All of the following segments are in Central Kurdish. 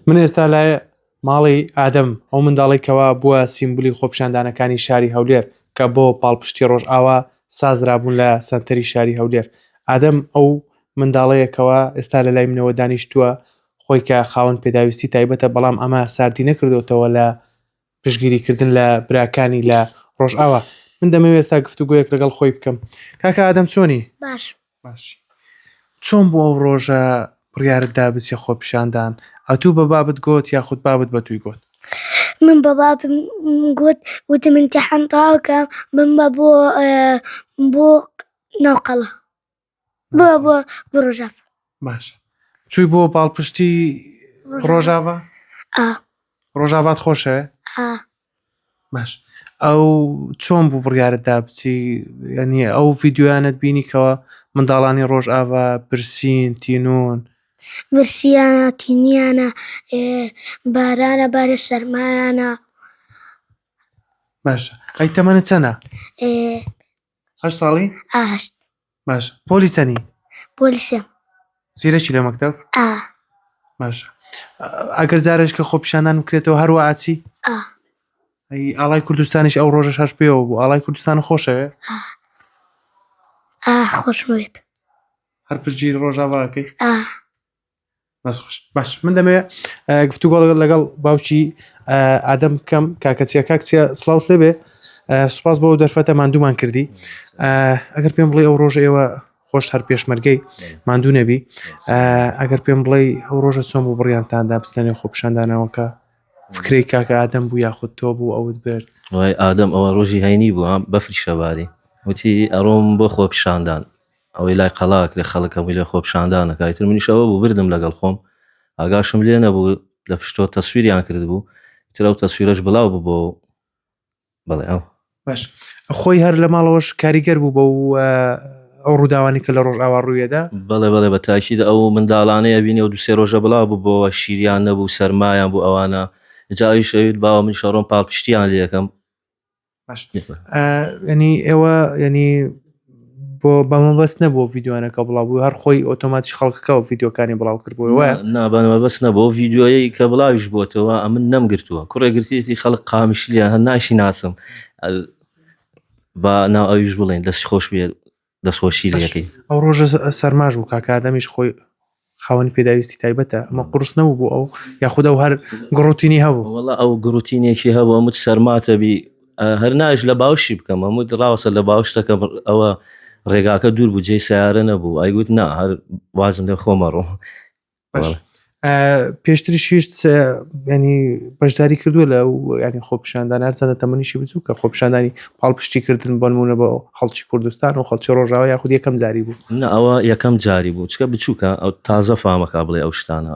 من ئێستا لای ماڵی ئادەم ئەو منداڵی کەوا بووە سیمبولی خۆپیشاندانەکانی شاری هەولێر کە بۆ پاڵپشتی ڕۆژئاوا سازرابوون لە سەنتەری شاری هەولێر ئادەم ئەو منداڵەیە کەوا ئێستا لە لای منەوە دانیشتووە خۆی کە خاوەن پێداویستی تایبەتە بەڵام ئەمە ساردی نەکردوتەوە لە پشگیری کردن لە براکانی لە ڕۆژئاوا من دەمەوێت ئێستا گفتوگۆیەک لەگەڵ خۆی بکەم کاکە ئادەم چۆنی باش باش چۆن بوو ئەو ڕۆژە بڕیارت دا بچیە خۆپیشاندان ئەتوو بە بابت گۆت یاخود بابت بە تووی گۆت؟ من بە بابم گوت وتم امتحان تەواو کەم بمبە بۆ بۆ ناوقەڵا بۆ بۆ بۆ ڕۆژاڤا باشە چووی بۆ پاڵپشتی ڕۆژاڤا؟ ئا ڕۆژاڤات خۆشەوێ؟ ئا باش ئەو چۆن بوو بڕیارت دا بچی یعنی ئەو ڤیددیویانت بینی کەەوە منداڵانی ڕۆژئاوا برسین تینون برسیانە تینیانە بارانە بارە سەرمایانە باشە ئەی تەمەنە چەنە هە ساڵی ئاشت باش پۆلی چەنی؟ پۆلی سێم. زیرەکی لە مەکتەب؟ ئا. باشە ئەگەر جارێک کە خۆپیشاندان بکرێتەوە هەروە ئاچی؟ ئا. ئەی ئاڵای کوردستانیش ئەو ڕۆژەش هەر پێوە بوو ئاڵای کوردستان خۆشەوێ؟ ئا. ئا خۆشمەوێت. هەر پشتگیری ڕۆژاڤاکەی؟ ئا. بەس خوش باش من دەمەوێت گفتوگۆ لەگەڵ باوکی ئادەم بکەم کاکە چیە کاک چیە سڵاوت لێبێ سوپاس بۆ دەرفەتە ماندوومان کردی ئەگەر پێم بڵێ ئەو ڕۆژە ئێوە خۆش هەر پێشمەرگەی ماندوو نەبی ئەگەر پێم بڵێ ئەو ڕۆژە چۆن بوو بڕیانتاندا بستنێ خۆپیشاندانەوەکە فکرەی کاکە ئادەم بوو یاخود تۆ بوو ئەوت برد وای ئادەم ئەوە ڕۆژی هەینی بوو بەفری شەواری وتی ئەڕۆم بۆ خۆپیشاندان ئەوەی لای قەڵا ئەکرێ خەڵک هەمووی لێ خۆپیشاندان ئەکا ئیتر منیش ئەوە بوو بردم لەگەڵ خۆم ئاگاشم لێ نەبوو لە پشتۆ تەسویریان کرد بوو ئیتر ئەو تەسویرەش بڵاو بوو بۆ بەڵێ ئەو باش خۆی هەر لە ماڵەوەش کاریگەر بوو بە ئەو ڕووداوانی کە لە ڕۆژئاوا ڕوویەدا بەڵێ بەڵێ بە تاکید ئەو منداڵانەیە بینی و دوسێ ڕۆژە بڵاو بوو بۆەوە شیریان نەبوو سەرمایان بوو ئەوانە جا ئەویش ئەویت باوە من شەڕۆم پاڵپشتیان لەکەم باش ینی ئێوە ینی بۆ بەمەبەست نەبوو ڤیددیوانەکە بڵاو بوو هەر خۆی ئۆتۆماتیش خەڵکەکە و ڤیددیوکانی بڵاو کردبووەوە وایە نا بەمەبەست نەبوو ڤیددیۆیەی کە بڵاویش بۆتەوە ئەمن نەمگرتووە کوڕێ گرتیەتی خەڵک قامیشلیان هەر ناشی ناسم با ناو ئەویش بڵێن دەست خۆش بێ دەستخۆشی لەکەی ئەو ڕۆژە سەرماش بوو کاکە ئادەمیش خۆی خاوەنی پێداویستی تایبەتە ئەمە قورس نەبوو بۆ ئەو یاخود ئەو هەر گڕوتینی هەبوو وەڵا ئەو گڕوتینێکی هەبوو ئەموت سەرماتە بی هەر ناش لە باوشی بکەم ئەموت ڕاوەسە لە باوش دەکەم ئەوە ڕێگاکە دوور بوو جێی سیارە نەبوو ئەیگوت نا هەر وازم لێ خۆمەڕۆ پێشتریش هیچ ینی بەشداری کردووە لە ینی خۆپیشاندان هەرچەندە تەمەنیشی بچووکە خۆپیشاندانی پاڵپشتی کردن بۆ نمونە بۆ خەڵکی کوردستان و خەڵکی ڕۆژاوا یاخود یەکەم جاری بوو نا ئەوە یەکەم جاری بوو چکە بچووکە ئەو تازە فامەکە بڵێ ئەو شتانە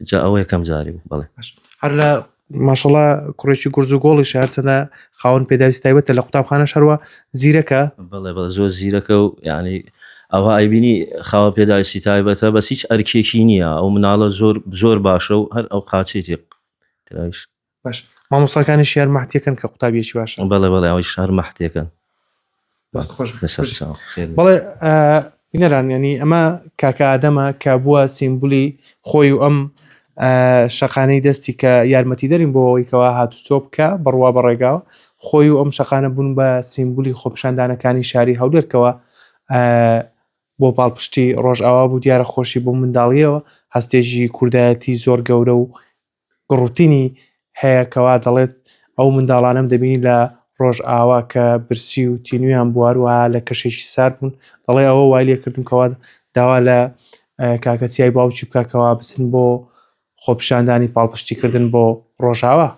جا ئەوە یەکەم جاری بوو بەڵێ هەر لە ماشەڵا کوڕێکی گورز و گۆڵیشە هەرچەندە خاوەن پێداویستی تایبەتە لە قوتابخانەش هەروە زیرەکە. بەڵێ بەڵێ زۆر زیرەکە و یعنی ئەوها ئەیبینی خاوەن پێداویستی تایبەتە بەس هیچ ئەرکێکی نییە ئەو مناڵە زۆر زۆر باشە و هەر ئەو قاچێتی ترایش باش مامۆستاکانیش هەر مەحتیەکەن کە قوتابیەکی باشە. بەڵێ بەڵێ ئەویش هەر مەحتیەکەن. دەست خۆش بەڵێ بینەران ینی ئەمە کاکە ئادەمە کە بووە سیمبولی خۆی و ئەم شەقانەی دەستی کە یارمەتی دەرین بۆ ئەوەی کەوا هاتوچۆ بکە بڕوا بە ڕێگاوە خۆی و ئەم شەقانە بوون بە سیمبولی خۆپیشاندانەکانی شاری هەولێرکەوە بۆ پاڵپشتی ڕۆژئاوا بوو دیارە خۆشی بۆ منداڵیەوە هەستێکی کوردایەتی زۆر گەورە و گڕوتینی هەیە کەوا دەڵێت ئەو منداڵانەم دەبینی لە ڕۆژئاوا کە برسی و تینویان بوو هەروەها لە کەشێکی سارد بوون دەڵێ ئەوە وای لێکردم کەوا داوا لە کاکە چیای باوکی بکە کەوا بچن بۆ خۆپیشاندانی پاڵپشتیکردن بۆ ڕۆژاوا.